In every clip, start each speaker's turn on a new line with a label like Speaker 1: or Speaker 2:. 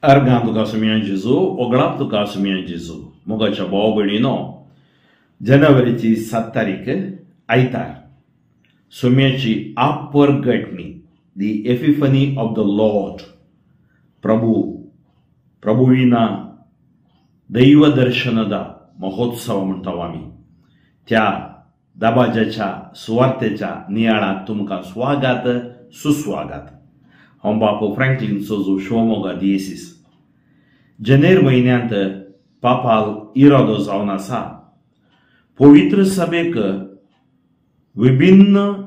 Speaker 1: अर्गां तुका सुमया जेजू, ओगळाप तुका सुमया जेजू. मोगाच्या भाव भयणीनो, जानेवारीची 7 तारीख आयतार, सुम्याची आपरगटणी, the epiphany of the Lord. Prabhu प्रभुविना दैवदर्शनदा महोत्सव म्हणटा आमी. त्या दबाज्याच्या सुवार्तेच्या नियाळाक तुमकां स्वागत सुस्वागत. हांव बापू फ्रँकलीन सोजू, शिवमोगा दियेसीस. जानेर म्हयन्यांत पापाल इरादो जावन आसा पवित्र सभेक विभिन्नपणाच्या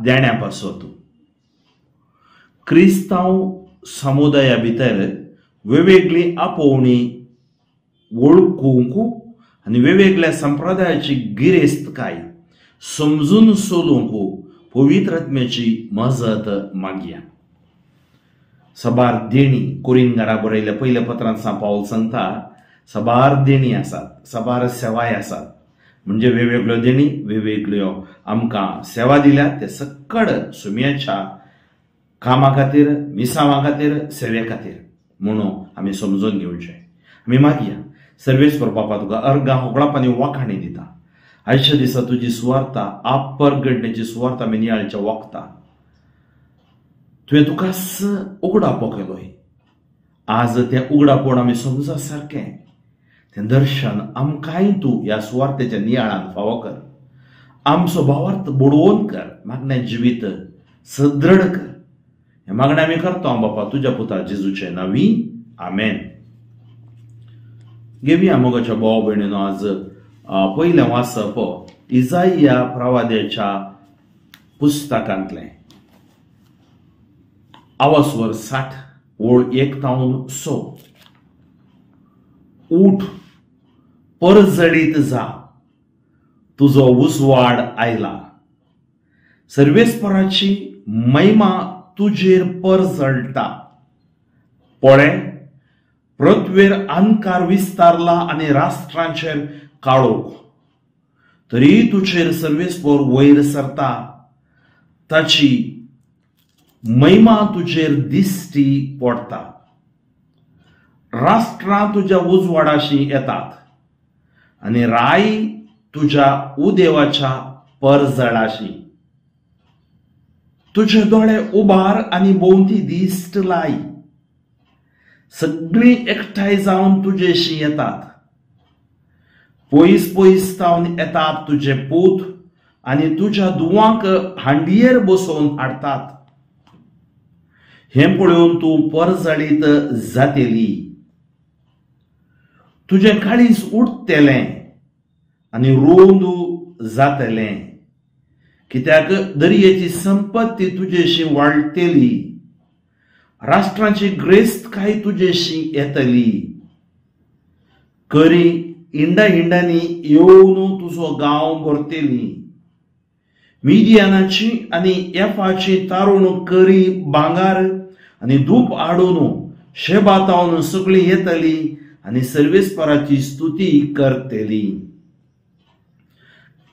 Speaker 1: देण्या पासत क्रिस्तांव समुदाया भितर वेगवेगळी आपोवणी वळखूंक आनी वेगवेगळ्या संप्रदायाची गिरेस्तकाय समजून सोलूंक पवित्र आत्म्याची मजत मागया. सबार देणी कोरिंगारा बरयल्या पयल्या पत्रांत सांत पावल सांगता, सबार देणी आसात, सबार सेवाय आसात. म्हणजे वेगवेगळ्यो देणी वेगवेगळ्यो आमकां सेवा दिल्या, ते सक्कड सुम्याच्या कामा खातीर, मिसावा खातीर, सेवे खातीर म्हणून आमी समजून घेवचें. आमी मागया. सर्वेस्पर बापा, तुका अर्गां होगळाप आनी वाखाणी दिता. आयच्या दिसा तुजी सुवार्ता आपरगडण्याची सुवार्ता आमी नियाळच्या वखता. तुवें तुकाच उगडापो केलोय. आज तें उगडापण आमी समजा सारकें तें दर्शन आमकांय तूं ह्या सुवार्तेच्या नियाळान फावो कर. आमचो भावार्थ बुडोवन कर, मागण्या जिवीत सदृढ कर. हें मागणें आमी करता बापा तुज्या पुता जेजूचे नांवी, आमेन. घेवया मोगाच्या भाव भयणीनो, आज पयलें वाचप इजाइया प्रवाद्याच्या पुस्तकांतलें, आवासवर 60 ओळ 1 तावन 6. उठ, परजळीत जा, तुजो उजवाड आयला, सर्वेस्पराची महिमा तुजेर परजळटा. पळे, पृथ्वेर अंधकार विस्तारला आनी राष्ट्रांचेर काळोख, तरी तुजेर सर्वेस्पर वयर सरता, ताची महिमा तुजेर दिश्टी पडटा. राष्ट्रां तुज्या उजवाडाशी येतात आनी राय तुज्या उदेवाच्या परजळाशी. तुजे दोळे उबार आनी भोंवती दिश्ट लाय, सगळीं एकठांय जावन तुजेशी येतात. पयस पयस तावन येतात तुजे पूत आनी तुज्या दुवांक हांडयेर बसोवन हाडटात. हें पळोवन तूं परजळीत जातली, तुजें काळीज उठतलें आनी रोंद जातलें, कित्याक दर्येची संपत्ती तुजेशी वाडटली, राष्ट्रांची ग्रेस्तकाय तुजेशी येतली. करी इंडा इंडांनी येवन तुजो गांव भरतली. मिडियानाची आनी एफाची तारुण करी भांगार आनी धूप हाडून शेबातावन सगळी येतली आनी सर्वेस्पराची स्तुती करतली.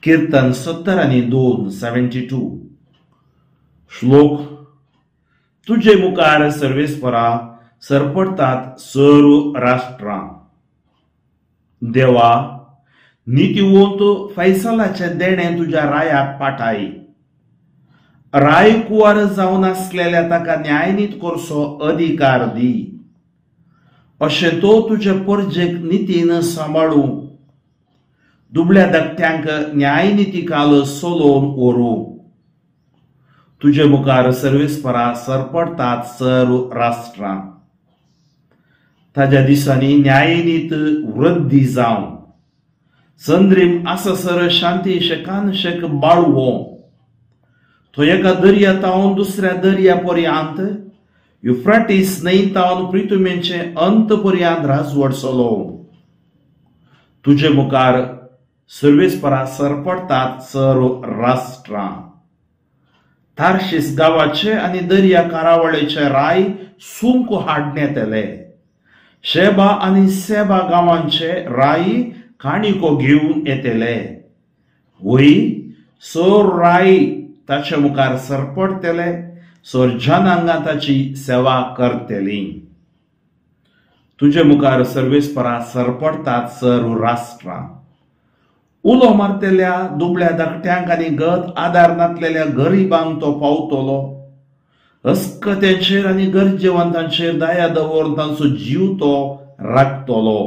Speaker 1: कीर्तन 72, 72. श्लोक. तुजे मुखार सर्वेस्परा सरपडटात सर्व राष्ट्रां. देवा, नितीवंत फैसलाचें देणें तुज्या रायाक पाठाय. राय कुंवर जावन आसलेल्या ताका न्यायनीत करचो अधिकार दी, अशें तो तुजे परजेक नितीन सांबाळूं, दुबळ्या धाकट्यांक न्यायनिती काल सोलोवन व्हरूं. तुजे मुखार सर्वेस्परा सरपडटात सर्व राष्ट्रां. ताज्या दिसांनी न्यायनीत वृद्धी जावं, संद्रीम आसासर शांती शेकान शेक बाळवो. तो एका दर्या तावन दुसऱ्या दर्या पर्यंत, युफ्राटीस न्हंय तावन प्रितुमेचे अंत पर्यंत राजवट चलो. तुजे मुखार सर्वेस्परा सरपडटात सर्व राष्ट्रां. तार्शीस गांवाचे आनी दर्या कारावळेचे राय सुंक हाडण्यातले. शेबा आनी सेबा गांवांचे राय काणिको घेवन येतले. वय सर राय ताचे मुखार सरपडटले, सर जनांगां ताची सेवा करतली. तुजे मुखार सर्वेस्परा सरपडटात सर्व राष्ट्रां. उलो मारतल्या दुबळ्या धाकट्यांक आनी गत आदार नातलेल्या गरिबांक तो पावतलो. अस्कत्यांचेर आनी गरजेवंतांचेर दया दवरून तांचो जीव तो राखतलो.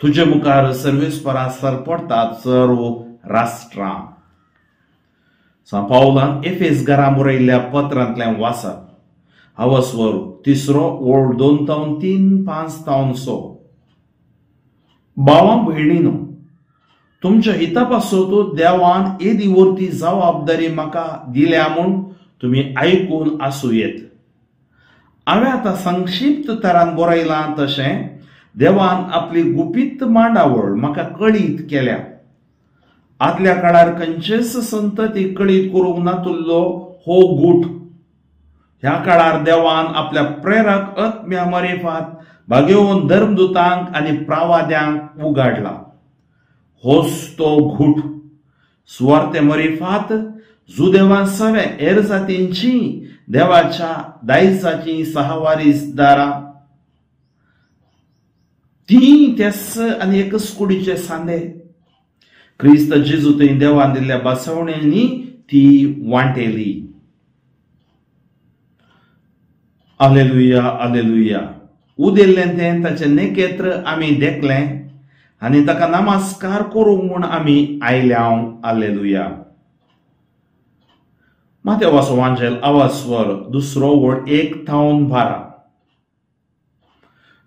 Speaker 1: तुजे मुखार सर्वेस्परा सरपडटात सर्व राष्ट्रां. सांत पावलान एफेस घरा बरयल्ल्या पत्रांतल्यान वाचप. अवस्वर 3 ओळ 2 तावन 3 5 तावन 6. भावां भयणीनो, तुमच्या हिता पासत देवान येदी वरती जबाबदारी म्हाका दिल्या म्हूण तुमी आयकून आसूं येत. हांवें आतां संक्षिप्त तरान बरयलां तशें देवान आपली गुपीत मांडावळ म्हाका कळीत केल्या. आदल्या काळार खंयचेच संतती कळीत करूंक नातुल्लो हो गूट ह्या काळार देवान आपल्या प्रेरक आत्म्या मरेफात भागेवन धर्मदूतांक आनी प्रावाद्यांक उगाडला. होच तो घूट सुवार्ते मरेफात जुदेवान सवे हेर जातींची देवाच्या दायजाची सहावारीसदारां ती त्यास आनी एकच कुडीचे सांदे क्रिस्त जेजू थंय देवान दिल्ल्या बसवण्यांनी ती वांटेली. आलेलुया, आलेलुया. उदेल्लें तें ताचें नेकेत्र आमी देखलें आनी ताका नमस्कार करूंक म्हूण आमी आयल्या. आलेलुया. मातेवाचो वांजेल आवाज स्वर 2 ओळ 1 थावन 12.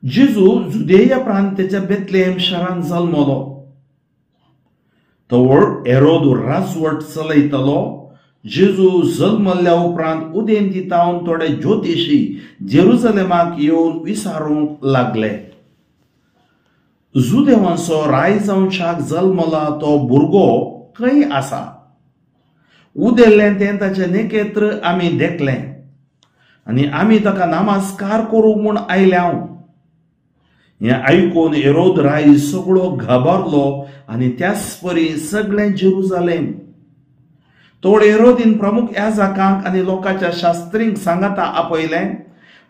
Speaker 1: जेजू जुदेया प्रांताच्या बेतलेम शारांत जल्मलो. तवळ हेरोद राजवट चलयतलो. जेजू जल्मल्ल्या उपरांत उदेंती तावन थोडे ज्योतिशी जेरुजलेमाक येवन विचारूंक लागले, जुदेवांचो राय जावच्याक जल्मला तो भुरगो खंय आसा? उदेल्लें तें ताचें नेकेत्र आमी देखलें आनी आमी ताका नमस्कार करूंक म्हूण आयल्या. हें आयकून हेरोद राय सगळो घाबरलो आनी त्याच परी सगळें जेरुजलेम. तोड हेरोदीन प्रमुख याजकांक आनी लोकांच्या शास्त्रींक सांगाता आपयलें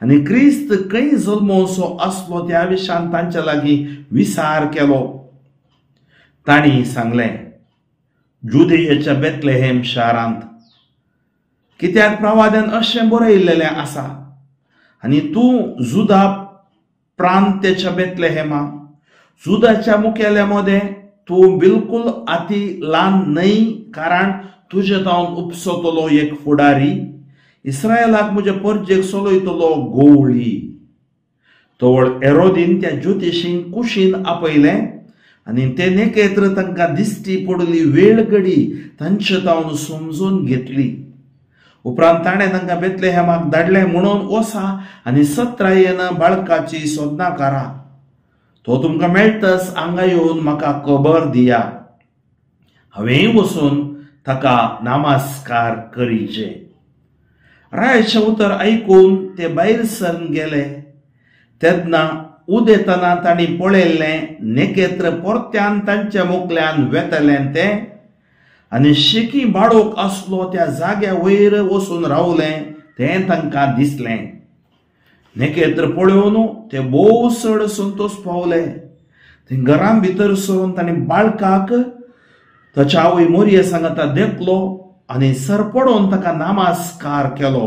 Speaker 1: आनी क्रिस्त खंय जल्मोसो आसलो त्या विशयान तांच्या लागीं विचार केलो. तांणी सांगलें, जुदेयाच्या बेतलेहेम शारांत, कित्याक प्रवाद्यान अशें बरयल्लें आसा, आनी तूं जुदा प्रांताच्या बेतलेहेमा, जुदाच्या मुखेल्या मदें तूं बिलकुल आती ल्हान न्हय, कारण तुजे तावन उपसतलो एक फुडारी, इस्रायलाक म्हजे परजेक चलयतलो गोवळी. तवळ हेरोदीन त्या ज्योतिशींक कुशीन आपयलें आनी ते नेकेत्र तांकां दिश्टी पडली वेळ घडी तांचे तावन समजून घेतली. उपरांत ताणें तांकां बेतलेहेमाक धाडलें म्हणून वसा आनी सत्रायेन बाळकाची सोदनां करा, तो तुमकां मेळटच हांगा येवन म्हाका खबर दिया, हांवेंय वचून ताका नमस्कार करीचे. रायाचें उतर आयकून ते भायर सरन गेले. तेन्ना उदेतना तांणी पळयल्लें नेकेत्र परत्यान तांच्या मुखल्यान वेतलें तें आनी शेकी बाळोक आसलो त्या जाग्या वयर वचून रावलें तें तांकां दिसलें. नेकेत्र पळोवन ते भोव चड संतोश पावले. ते घरां भितर सरून तांणी बाळकाक ताच्या आवय मोरये सांगाता देखलो आनी सरपडोवन ताका नमस्कार केलो.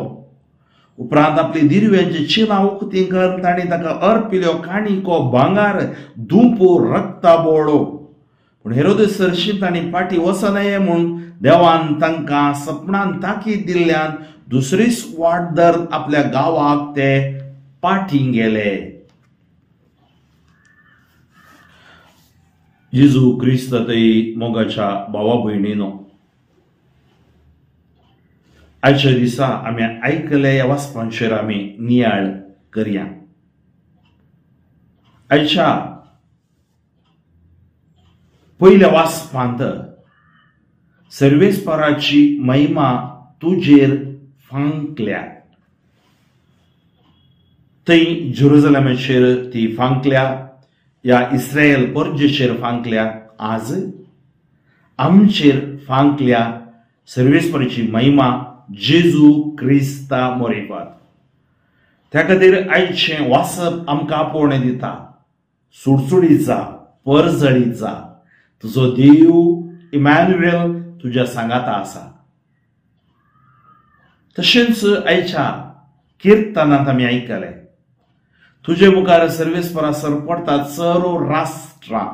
Speaker 1: उपरांत आपली दिरव्यांची चिलां उक्ती करून तांणी ताका अर्पिल्यो काणिको, भांगार, धुंपू, रक्ताबोळो. पूण हेरोदीस सरशी तांणी फाटीं वचनये म्हूण देवान तांकां सपनान ताकीद दिल्ल्यान दुसरीच वाट धर आपल्या गांवाक ते फाटीं गेले. जेजू क्रिस्त थंय मोगाच्या भावा भयणीनो, आयच्या दिसा आमी आयकले ह्या वाचपांचेर आमी नियाळ करया. आयच्या पयल्या वाचपांत सर्वेस्पराची महिमा तुजेर फांकल्या, थंय जेरुजलेमाचेर ती फांकल्या, या इस्रायल परजेचेर फांकल्या, आज आमचेर फांकल्या सर्वेस्पराची महिमा जेजू क्रिस्ता मोरेपात. त्या खातीर आयचें वाचप आमकां आपोवणें दिता, सुडसुडीत जा, परजळीत जा, तुजो देव इमॅन्युएल तुज्या सांगाता आसा. तशेंच आयच्या किर्तनांत आमी आयकलें, तुजे मुखार सर्वेस्परा सरपडटात सर्व राष्ट्रां,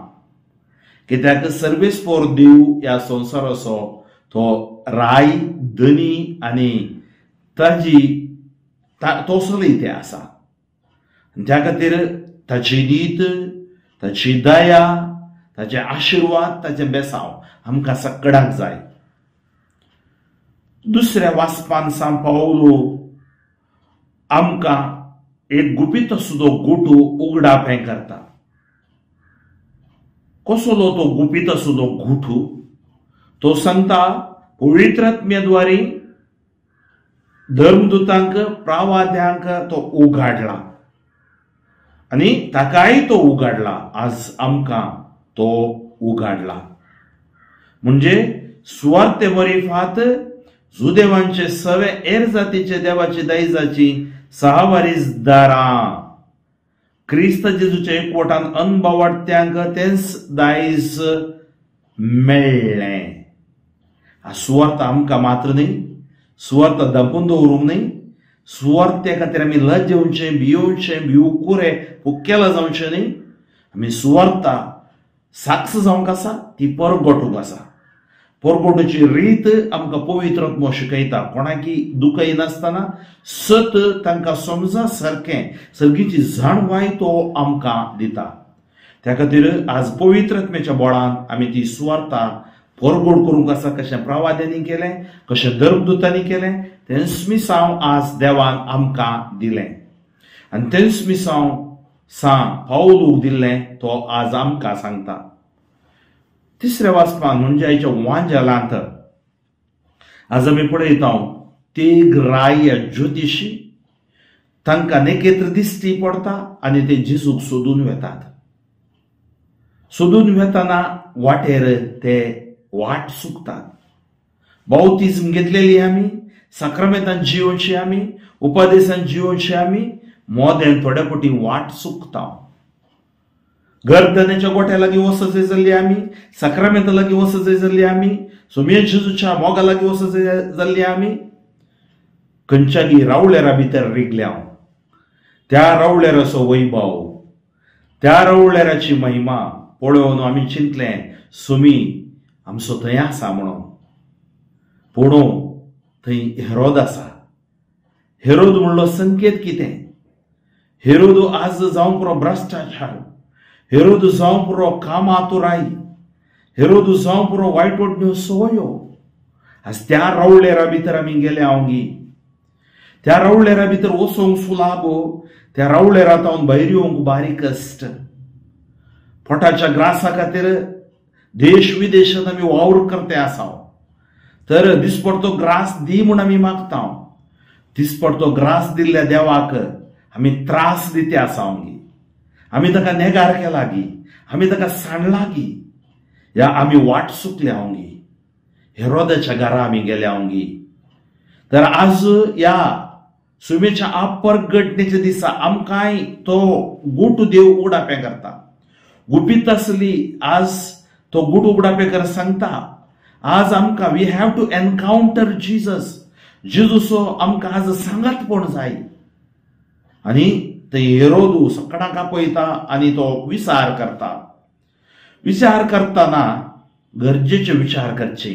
Speaker 1: कित्याक सर्वेस्पर देव ह्या संवसाराचो तो राय धनी आनी ताजी तो चलयते आसा. त्या खातीर ताची नीत, ताची दया, ताचे आशिर्वाद, ताचे बेसांव आमकां सगळ्यांक जाय. दुसऱ्या वाचपान सांत पावलो आमकां एक गुपीत सुद्दां गोटू उगडापें करता. कसलो तो गुपीत सुद्दां गुठू? तो सांगता पवित्र आत्म्याद्वारे धर्मदूतांक प्रावाद्यांक तो उगाडला आनी ताकाय तो उगाडला, आज आमकां तो उगाडला. म्हणजे सुवार्ते वरीफात जुदेवांचे सवे हेर जातीचे देवाची दायजाची सहावारीसदारां क्रिस्त जेजूच्या एकवटान अनबावाट्यांक तेंच दायज मेळ्ळें. सुवार्थ आमकां मात्र न्ही, सुवार्थ दांपून दवरूंक न्ही, सुवार्थे खातीर आमी लजेवचें, भियोवचें, भिवकुरे उक्केला जावचें न्ही. आमी सुवार्था साक्ष जावंक आसा, ती परगटूंक आसा. परगटूची रीत आमकां पवित्र आत्मो शिकयता. कोणाकी दुखयनासतना सत तांकां समजा सारकें सर्गीची जाणवाय तो आमकां दिता. त्या खातीर आज पवित्र आत्म्याच्या बळान आमी ती सुवार्था परगोड करूंक आसा. कशें प्रवाद्यांनी केलें, कशें धर्मदूतांनी केलें, तेंच मिसांव आज देवान आमकां दिलें आनी तेंच मिसांव सांत पावलूक दिल्लें तो आज आमकां सांगता. तिसऱ्या वाचपान म्हणजे आयच्या वांजेलांत आज आमी पळयता तेग राय ज्योतिशी तांकां नेकेत्र दिश्टी पडता आनी ते जेजूक सोदून वेतात. सोदून वेतना वाटेर ते वाट चुकतात. बाउतिज्म घेतलेली आमी, साक्रामेंतान जियोवची आमी, उपादेसान जियोवची आमी, मोदेन थोड्या फावटी वाट चुकता. गर्दनेच्या गोठ्या लागीं वचत जाय जाल्ली आमी, साक्रामेंता लागीं वचत जाय जाल्ली आमी, सोमये जेजूच्या मोगा लागीं वचत जाय जाल्ली आमी, खंयच्यागी रावळेरा भितर रिगल्या. त्या रावळेराचो वैभव, त्या रावळेराची महिमा पळोवन आमी चिंतलें सोमी आमचो थंय आसा म्हणून. पूण थंय हेरोद आसा. हेरोद म्हणलो संकेत कितें? हेरोद आज जावंक पुरो भ्रश्टाचार, हेरोद जावंक पुरो कामातुराय, हेरोद जावंक पुरो वायट वाटण्यो संवयो. आज त्या रावळेरा भितर आमी गेले हांव. त्या रावळेरा भितर वचोंक सुलाबो, त्या रावळेरा तावन भायर येवंक बारीक कश्ट. पोटाच्या ग्रासा खातीर देश विदेशांत आमी वावर करते आसा. तर दिसपडतो ग्रास दी म्हूण आमी मागता. दिसपडतो ग्रास दिल्ल्या देवाक आमी त्रास दिते आसा. आमी ताका नेगार केला गी, आमी ताका सांडला गी, या आमी वाट चुकल्या गी, हेरोदाच्या घरा आमी गेल्या गी. तर आज ह्या सुमेच्या आपरगटणेच्या दिसा आमकांय तो गुट देव उगडापें करता. गुपीत आसली आज तो गुट उगडापें कर सांगता. आज आमकां we have to encounter Jesus. जेजूचो आमकां आज सांगातपण जाय. आनी थंय हेरोदू सगळ्यांक आपयता आनी तो विचार करता. विचार करतना गरजेचे विचार करचे.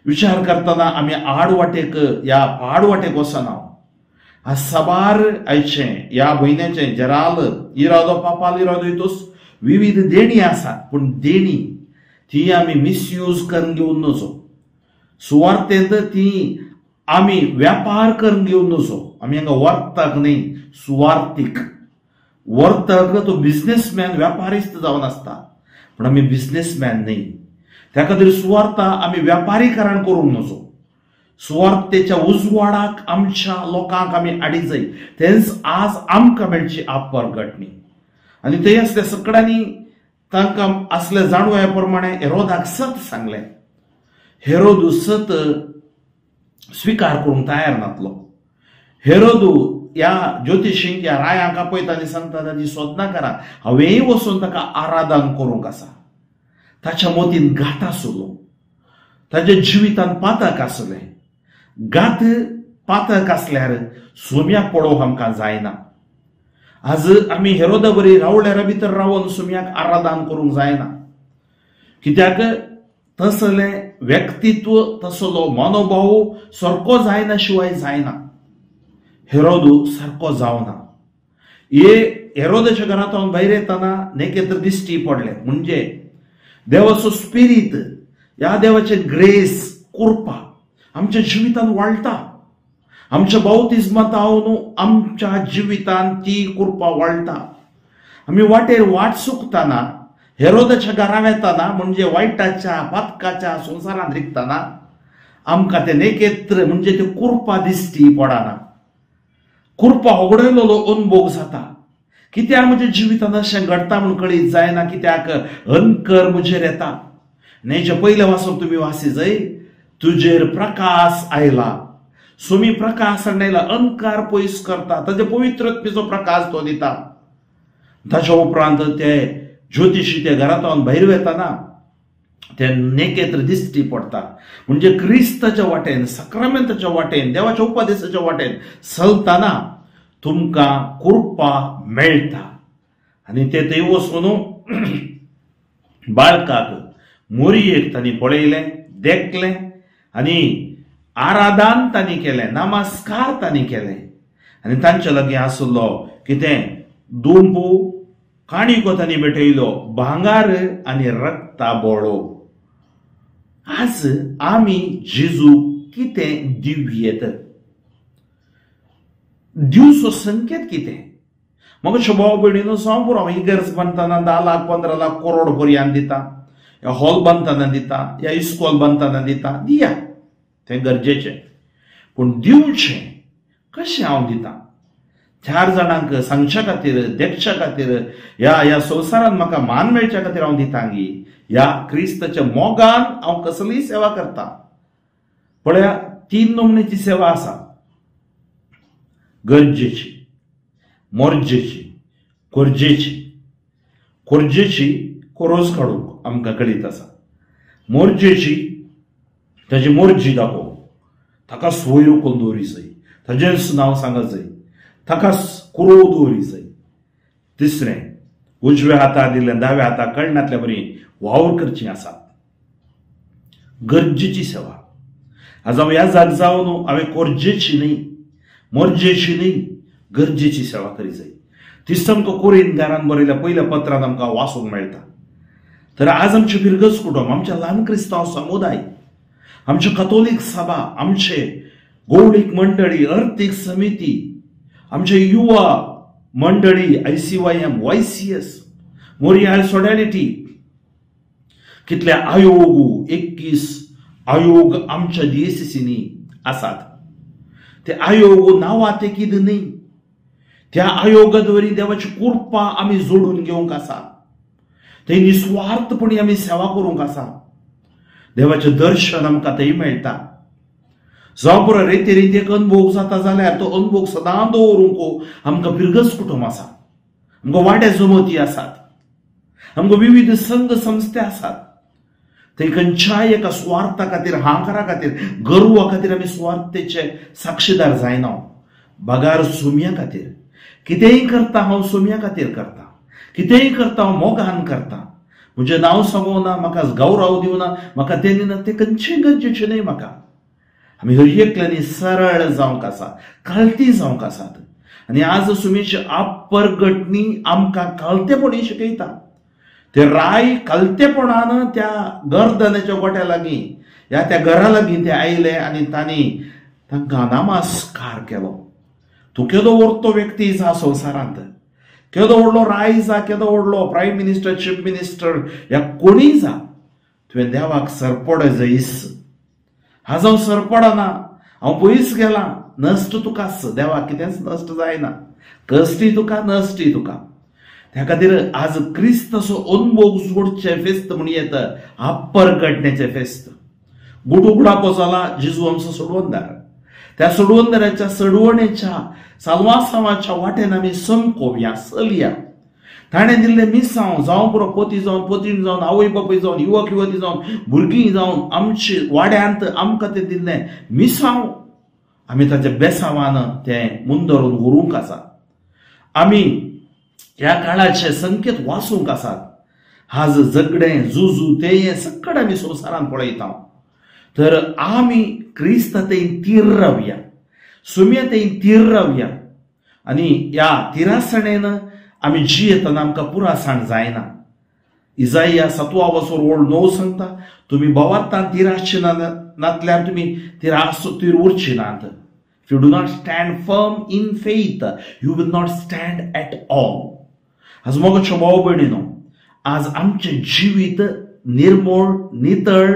Speaker 1: विचार करतना आमी आड वाटेक ह्या पाड वाटेक वचना. आज साबार आयचें ह्या म्हयन्याचें जराल इरादो पापाल इरादो हितूस विविध देणी आसात, पूण देणी ती आमी मिसयूज करून घेवन नजो. सुवार्थेंत ती आमी व्यापार करून घेवन नजो. आमी हांगा वर्तक न्ही, सुवार्थीक. वर्तक तो बिजनेसमॅन, व्यापारिस्त जावन आसता, पूण आमी बिजनेसमॅन न्ही. त्या खातीर सुवार्था आमी व्यापारीकरण करूंक नजो. सुवार्थेच्या उजवाडाक आमच्या लोकांक आमी हाडी जाय. तेंच आज आमकां मेळची आपरगटणी. आनी थंय आसल्या सगळ्यांनी तांकां आसल्या जाणवया प्रमाणे हेरोदाक सत सांगलें. हेरोदू सत स्विकार करूंक तयार नातलो. हेरोदू ह्या ज्योतिशींक ह्या रायांक आपयता आनी सांगता ताची सोदना करा, हांवेंय वचून ताका आराधन करूंक आसा. ताच्या मोतीन घात आसलो, ताच्या जिवितान पातक आसलें. घात पातक आसल्यार सोम्याक पळोवंक आमकां जायना. आज आमी हेरोदा बरी रावळ्यारा भितर रावन सोम्याक आराधन करूंक जायना, कित्याक तसलें व्यक्तित्व तसलो मनोभाव सारको जायना शिवाय जायना. हेरोदू सारको जावना. हे हेरोदाच्या घरांत भायर येतना नेकेत्र दिश्टी पडले, म्हणजे देवाचो स्पिरीत ह्या देवाचे ग्रेस कृपा आमच्या जिवितान वाळटा. आमच्या बाउतिज्मांत हांव आमच्या जिवितान ती कृपा वाळटा. आमी वाटेर वाट चुकतना हेरोदाच्या घरा वेतना म्हणजे वायटाच्या पातकाच्या संवसारांत रिगतना आमकां ते नेकेत्र म्हणजे ते कृपा दिश्टी पडना. कृपा होगडयलेलो अनुभव जाता. कित्याक म्हज्या जिवितान अशें घडटा म्हूण कळीत जायना, कित्याक अनकर म्हजेर येता. न्हयच्या पयलें वाचून तुमी वासी जाय, तुजेर प्रकाश आयला. सुमी प्रकाश आयला, अनकार पयस करता, ताजे पवित्रत्वेचो प्रकाश तो दिता. ताच्या उपरांत ते ज्योतिशी ते घरांत भायर वेतना ते नेकेत्र दिश्टी पडटा. म्हणजे क्रिस्ताच्या वाटेन, साक्रामेंताच्या वाटेन, देवाच्या उपदेशाच्या वाटेन चलतना तुमकां कृपा मेळटा. आनी ते थंय वचून बाळकाक मोरयेक तांणी पळयलें, देखलें आनी आराधन तांणी केलें, नमस्कार तांणी केलें. आनी तांचे लागीं आसलो कितें दोंपू काणिको तांणी भेटयलो, भांगार आनी रक्ता बोळो. आज आमी जेजू कितें दिवयेत, दिवचो संकेत कितें? म्हाका भाव भयणीनो सांग पुरो, हांव इगर्ज बांदतना 10 लाख 15 लाख करोड पर्यंत दिता, या हॉल बांदतना दिता, या इस्कॉल बांदतना दिता, दिया, तें गरजेचें. पूण दिवचें कशें हांव दिता? 4 जाणांक सांगच्या खातीर, देखच्या खातीर, ह्या ह्या संवसारांत म्हाका मान मेळच्या खातीर हांव दिता गी? ह्या क्रिस्ताच्या मोगान हांव कसलीय सेवा करता. पळया, 3 नमून्याची सेवा आसा, गरजेची, मोरजेची, कोरजेची. कोरजेची कोरोज काडूंक आमकां कळीत आसा. मोरजेची ताजी मोरजी दाखोवंक, ताका सोयरो करून दवरी जाय, ताजेंच नांव सांगत जाय, ताका कुरोव दवरी जाय. तिसरें, उजव्या हाता दिल्लें दाव्या हाता कळनातल्या बरी वावर करची आसा, गरजेची सेवा. आज हांव ह्या जाग जावन हांवें कोरजेची न्हय, मोरजेची न्हय, गरजेची सेवा करी जाय. तीच आमकां कोरिंतकारान बरयल्या पयल्या पत्रांत आमकां वाचूंक मेळटा. तर आज आमचें फिरगज कुटुंब, आमच्या ल्हान क्रिस्तांव समुदाय, आमच्यो कथोलीक सभा, आमचे गौडीक मंडळी, अर्थीक समिती, आमचे युवा मंडळी, ICYM, YCS, Moriya सोडॅलिटी, कितले आयोग, 21 आयोग आमच्या डीएसीसीनी आसात. ते आयोग नांवा ते कितें न्हय, त्या आयोगाद्वारे देवाची कृपा आमी जोडून घेवंक आसा, ते निस्वार्थपणी आमी सेवा करूंक आसा. देवाचें दर्शन आमकां थंय मेळटा. जावं पुरो रेती रिती एक अनुभव जाता जाल्यार तो अनुभव सदां दवरूंक आमकां फिरगज कुटुंब आसा, आमकां वाड्या जमती आसात, आमकां विविध संघ संस्थे आसात. थंय खंयच्याय एका सुवार्था खातीर, हांकारा खातीर, गर्वा खातीर आमी सुवार्थेचे साक्षीदार जायना. बगार सुम्या खातीर कितेंय करता हांव, सुम्या खातीर करता, कितेंय करता हांव मोगान करता. म्हजें नांव सांगूना, म्हाका गौरव दिवना, म्हाका तें दिना, तें खंयचें गरजेचें न्हय म्हाका. आमी हर एकल्यांनी सरळ जावंक आसा, कालती जावंक आसात. आनी आज सुमेची आपरगटणी आमकां कालतेपणी शिकयता. ते राय कालतेपणान त्या गर्दनाच्या गोट्या लागीं ह्या त्या घरा लागीं ते आयले आनी तांणी तांकां नमस्कार केलो. तूं केदो व्हडलो व्यक्ती जा संवसारांत, केदो व्हडलो राय जा, केदो व्हडलो प्रायम मिनिस्टर, चीफ मिनिस्टर ह्या कोणीय जा, तुवें देवाक सरपड जयस. आज हांव सरपडना, हांव पयस गेलां, नश्ट तुकाच, देवाक कितेंच नश्ट जायना, कश्टय तुका, नश्टय तुका. त्या खातीर आज क्रिस्ताचो अनुभव सोडचें फेस्त म्हण येता, आपरगटण्याचें फेस्त. गुट उगडापो जाला, जेजू आमचो सोडवणदार. त्या सोडवणदाराच्या सडवणेच्या साल्वासांवाच्या वाटेन आमी समकोवया चलया. ताणें दिल्लें मिसांव जावं पुरो पोती जावन पोतीण जावन आवय बापूय जावन युवक युवती जावन भुरगीं जावन आमचे वाड्यांत आमकां तें दिल्लें मिसांव आमी ताच्या बेसांवान तें मुंदरून व्हरूंक आसा. आमी ह्या काळाचे संकेत वाचूंक आसात. आज झगडें झुजू तें सगळें आमी संवसारांत पळयता. तर आमी क्रिस्ता थंय तीर रावया, सुम्या थंय तीर रावया आनी ह्या तिरासणेन आमी जियेतना आमकां पुरासाण जायना. इजाया 7 वसोर ओळ 9 सांगता, तुमी भावार्थान तिरासचे नातल्यार तुमी तीर उरचे नात. If you do not stand firm in faith, you will not stand at all. आज मोगाचो भाव भयणीनो, आज आमचें जिवीत निर्मोळ नितळ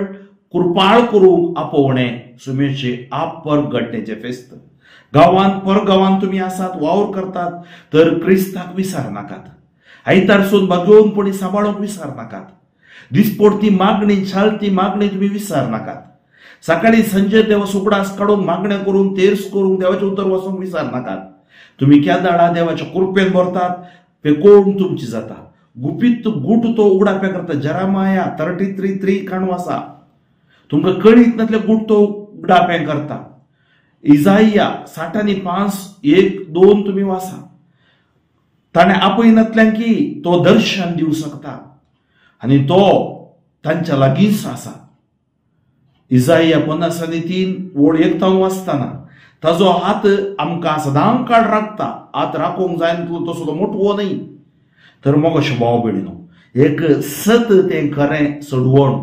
Speaker 1: कृपाळ करूंक आपोवणें सुमेचे आपरगटणेचें फेस्त. गांवांत परगांवांत तुमी आसात वावर करतात तर क्रिस्ताक विसर नाकात. आयतारसून भागोवनपणी सांबाळूंक विसर नाकात. दिसपडती मागणी चालती मागणी तुमी विसर नाकात. सकाळी संजे देवा सुकडास काडूंक मागण्या करूंक तेर्स करूंक देवाचें उतर वाचूंक विसर नाकात. तुमी केदाळा देवाच्या कृपेन भरतात पेकोवन तुमची जाता. गुपीत गुट तो उगडाप्या करता. जरामाया 33:3 काणू आसा. तुमकां कळीत नातले गुट तो उगडाप्यां करता. इजाया 65 1 2 तुमी वाचा. ताणें आपयनातल्यान की तो दर्शन दिवं शकता आनी तो तांच्या लागींच आसा. इजाया 53 ओळ 1 वाचतना ताजो हात आमकां सदां काळ राखता. हात राखूंक जायना तसो तो मोटवो न्हय. तर मोगाचो भाव भयणीनो, एक सत तें खरें सडवण,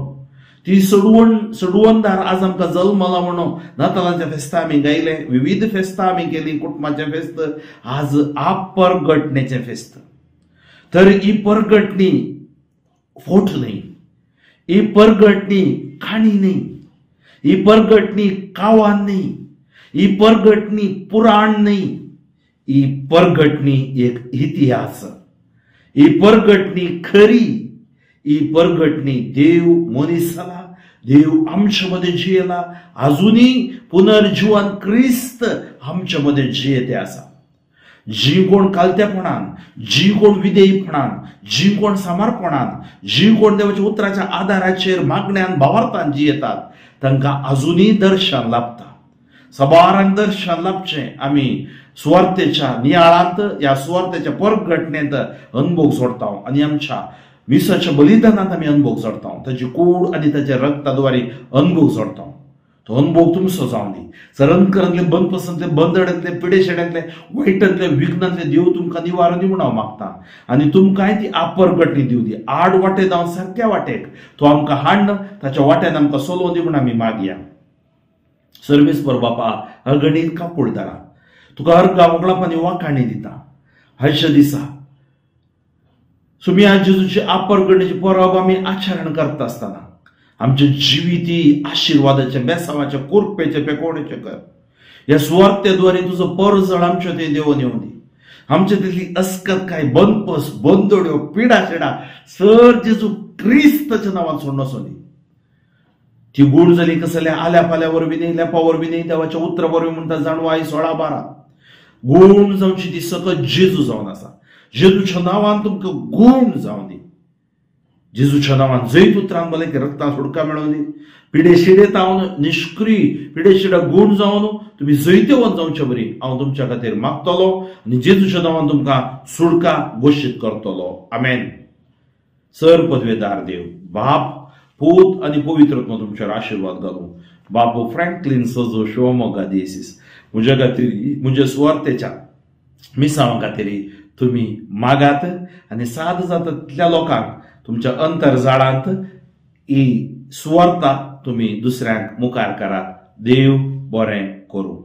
Speaker 1: ती सडवण सडवणदार आज आमकां जल्मला म्हणून नातालांच्या फेस्तां आमी गायले, विविध फेस्तां आमी केली, कुटुंबाचें फेस्त, आज आपरगटणेचें फेस्त. तर ही परगटणी फोट न्हय, ही परगटणी काणी न्हय, ही परगटणी कावान न्हय, ही परगटणी पुराण न्हय, ही परगटणी एक इतिहास, ही परगटणी खरी, ही परगटणी देव मनीस जाला, देव आमच्या मध्ये जियेला, अजूनही पुनर्जीवन क्रिस्त आमच्या मध्ये जियेते आसा. जी कोण कालतेपणान, जी कोण विधेयपणान, जी कोण समर्पणान, जी कोण देवाच्या उतराच्या आधाराचेर मागण्यान भावार्थान जियेतात तांकां अजूनही दर्शन लाभता. सबारांक दर्शन लाभचें आमी सुवार्थेच्या नियाळांत ह्या सुवार्थेच्या परघटनेंत अनुभव सोडता आनी आमच्या मिसाच्या बलिदानांत आमी अनुभव जोडता. ताची कूड आनी ताच्या रक्ताद्वारे अनुभव जोडता. तो अनुभव तुमचो जावन दी. सरंकरांतले बंदपसांतले बंदड्यांतले पिडेशेड्यांतले वायटांतले विघ्नांतले देव तुमकां निवारण दी म्हूण हांव मागता आनी तुमकांय ती आपरगटणी दिवं दी. आड वाटे जावन सारक्या वाटेक तो आमकां हाडन ताच्या वाट्यान आमकां चलोवन दी म्हूण आमी मागया. सर्वेस्पर बापा अगणीत काकुळदारा, तुका अर्गां वगळाप आनी वाखाणी दिता. आयच्या दिसा सुमी आज जेजूची आपरगटणेची परब आमी आचरण करता आसतना आमच्या जिविती आशिर्वादाचे बेसावाचे कुरपेचे पेकोवणेचे कर. ह्या सुवार्थेद्वारे तुजो परजळ आमच्या ते देवून येवं दी. आमच्या तितली अस्कत काय बंदपस बंदोड्यो पिडा शेडा सर जेजू क्रिस्ताच्या नांवान सोडणो दी. ती गूढ जाली कसल्या आल्या पाल्या वरवीं न्हय, लेपा वरवीं न्हय, देवाच्या उतरा वरवीं म्हणटा जाणवाय 16:12. गूण जावची ती सकत जेजू जावन आसा. जेजूच्या नांवान तुमकां गूण जावन दी. जेजूच्या नांवान जैत उतरान भलायकी रक्तान सुटका मेळोवन दी. पिडे शिडे तावन निश्क्रीय पिडे शिडा गूण जावन तुमी जैतेवंत जावचे बरी हांव तुमच्या खातीर मागतलो आनी जेजूच्या नांवान तुमकां सुटका घोशीत करतलो. आमेन. सर पदवेदार देव बाप पूत आनी पवित्र आत्मा तुमचेर आशिर्वाद घालूं. बापू फ्रँकलीन सजो शिवमोगा दियेसीस म्हज्या खातीर म्हज्या सुवार्थेच्या मिसांवा खातीर तुमी मागात आनी साद जाता तितल्या लोकांक तुमच्या अंतरजाळांत ही सुवार्ता तुमी दुसऱ्यांक मुखार करात. देव बरें करूं.